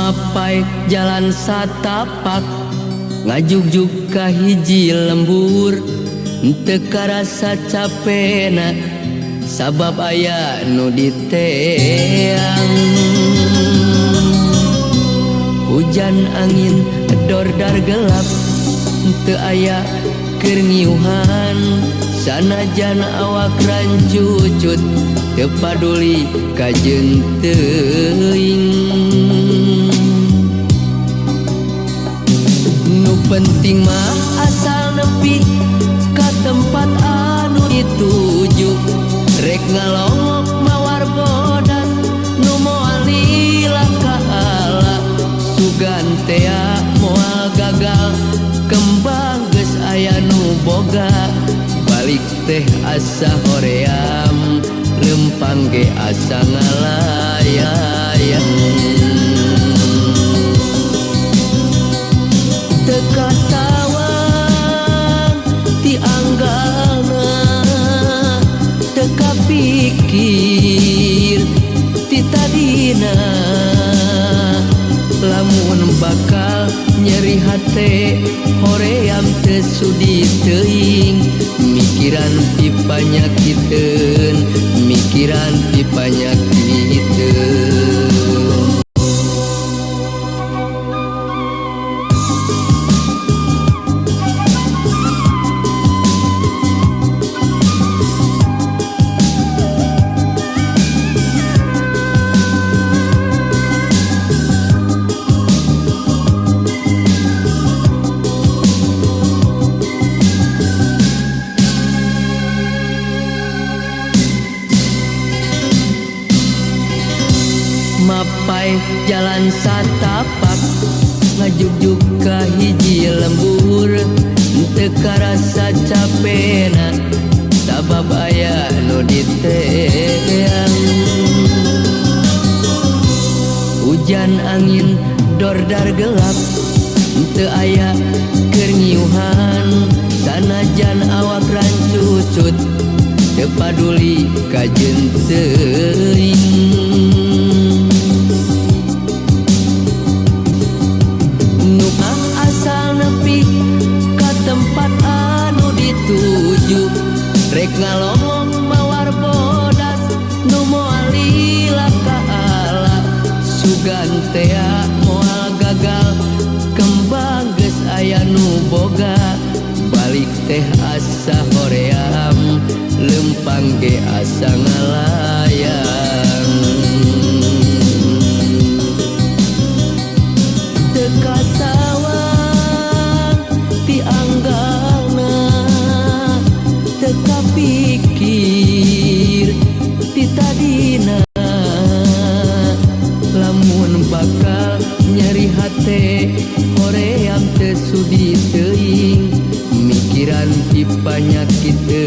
Mapai jalan satapak, ngajugjug ka hiji lembur, teu karasa capena sabab aya nu diteang. Hujan angin dordar gelap, teu aya keur ngiuhan, sanajan awak rancucut teu paduli kajeun teuing. Nu penting mah asal nepi ka tempat anu dituju, rek ngalongok mawar bodas nu moal lila ka ala, sugan tea moal gagal kembang geus aya nu boga. Balik teh asa hoream, lempang ge asa ngalayang. Teu kasawang ti anggalna, teu kapikir ti tadina, lamun bakal nyeri hate hoream teu sudi teuing, mikiran ti panyakiteun, mikiran ti panyakiteun. Mapai jalan satapak, ngajugjug ka hiji lembur, teu karasa capena sabab aya nu diteang. Hujan angin dordar gelap, teu aya keur ngiuhan, sanajan awak rancucut teu paduli kajeun teuing. Nu asal nepi ka tempat anu dituju, rek ngalongok mawar bodas nu moal lila ka ala, sugan tea moal gagal kembang geus aya nu boga. Balik teh asa hoream, lempang ge asa ngalayang. Teu kasawang ti anggalna, teu kapikir ti tadina, lamun bakal nyeri hate hoream teu sudi teuing, mikiran ti panyakiteun.